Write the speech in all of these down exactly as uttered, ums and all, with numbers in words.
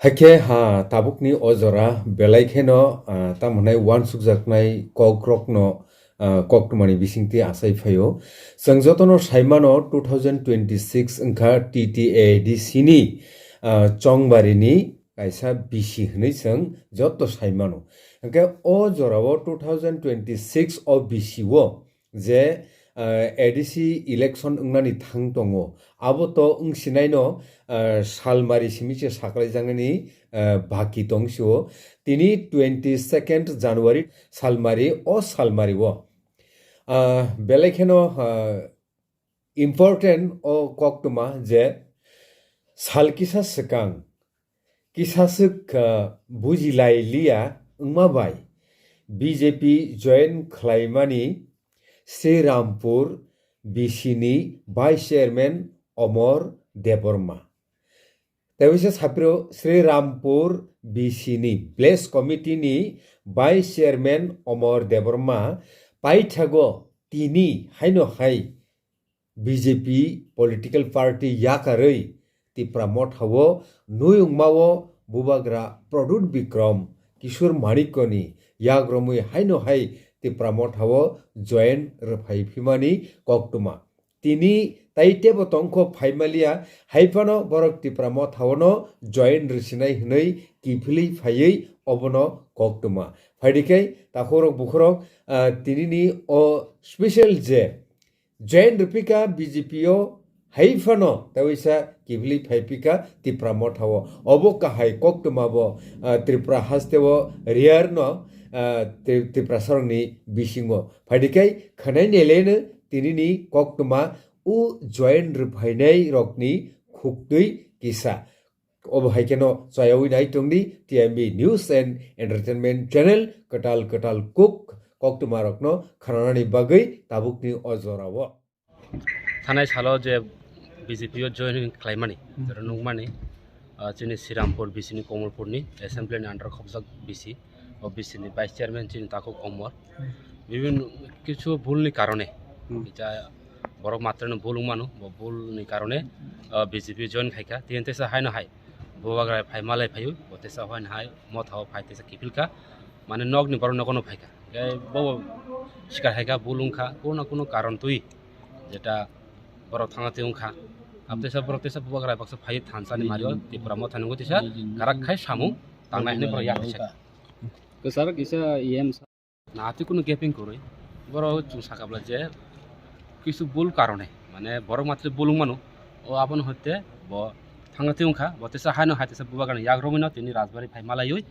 Hakhe ha tabukni o jora belai kheno, ah, tamo hwnai uansukjaknai kokrokno, ah, koktwmani bisingtwi achai phaio. Chwng jotono sai mano two thousand twenty-six wngkha T T A D C ni, ah, chongbarini kaisa bisi hwnwi chwng joto sai mano. Hwnkhe o jorao two thousand twenty-six o bisi o je, ah, A D C election wngnani thang tongo, abo to wng sinaino, ah, salmari simi se saklaijaknani, ah, baki tong sio. Tini twenty second January salmari, o salmari o, ah, belai kheno, ah, important o koktwma je sal kisa swkang kisa swk, ah, bujilai liya wngma bai B J P join khlaimani Sri Rampur B C ni Vice Chairman Omor Debbarma. Tei waisa saphiro Sri Rampur B C ni Village Committee ni Vice Chairman Omor Debbarma paithago tini haino hai B J P political party yakarwi Tipra Motha o nui wngma o Bubagra Pradyut Bikram Kishore Manikya ni yagromwi haino hai Tipra Motha o join rwphai phimani koktwma. Tini tai tebo tongkho phaimaliya, hai phano borok Tipra Motha o no join rwsinai hwnwi kiphilwi phaiwi obono koktwma. Phaidi khe takhorok bukhorok, ah, tinini o special je join rwphika B J P o, hai phano tai waisa kiphilwi phaiphika Tipra Motha o. Obo kahai koktwma bo, ah, Tripura haste o rare no, ah, Tri-, Tiprasarokni bisingo. Phaidi khe khwnai naileno tinini koktwma o join rwphainai rokni khuktwi kisa. Obo hai kheno chayawi nai tongdi T M B News and Entertainment Channel, kwtal kwtal kuk koktwma rokno khnanani bagwi tabukni o jorao. Thanai salo je B J P o join khlaimani, hmm, oro nukmani, ah, chini Srirampur B C ni Komolpur ni assembly ni under khobjak B C, o B C ni vice chairman chini Takhuk Omor. Hmm. Bibhinno kichu bhul ni karone, hmm, ja borok matrano bhul wngmano, bo bhul ni karone, ah, B J P join khaikha. Tini teisa haino hai Bubagra phai malai phaio, bo teisa haino hai Motha o phai teisa kiphilkha, mane nokni borok nogo no phaikha. Hingke bo sikar hai kha, bul wngkha, kuno na kuno karon twi, jeta borok thangna twi wngkha. Abo teisa borok teisa Bubagra baksa phai thansa ni mario, Tipra Motha ni wngwi teisa karak khai samung tangnai hinwi borok yak teisa. Kwcharo kisa E M sa. Na twi kuno gaping kwrwi. Borok chwng sakha bwla je kisu bul karone, mane borok matri bul wngmano, o abono hoite bo thangna twi wngkha, bo teisa haino hai teisa Bubagra ni yak romwi no tini Rajbari phai malaiwi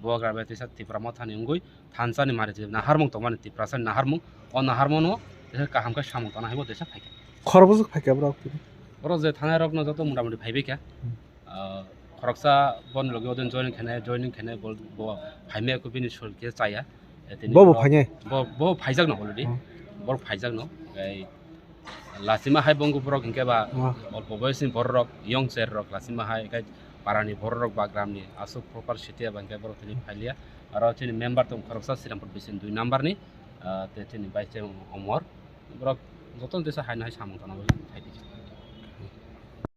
Bubagra bai teisa Tipra Motha ni wngwi thansa ni mari je naharmung tongmani Tiprasa ni naharmung, o naharmung no teisa kaham khe samung tangna hai bo teisa phaikha. Khorok bwswk phaikha borok tini? Borok je thanai rok no joto mota moti phaibai kha. Hmm. Ah, khoroksa boni loge odin joining khainai, joining khainai bo, bo phaimai khe bini shoril khe chaya. Eh, tini Bo bo borok phainai? Bo, bo phaijak no already. Hmm. Borok phaijak no. Gai Lachima hai bo wngkha borok hinkhe ba, ah, olpo boyosni bororok, young cherrok lachima hai, hinkhe parani bororok ba gramni aswk proper city eba hinkhe borok tini phailiya. Aro chini member tong khoroksa Srirampur B C ni dui number ni, ah, tei chini vice chairman Omor. Borok jotono teisa haino hai samung tangna bagwi phaidi.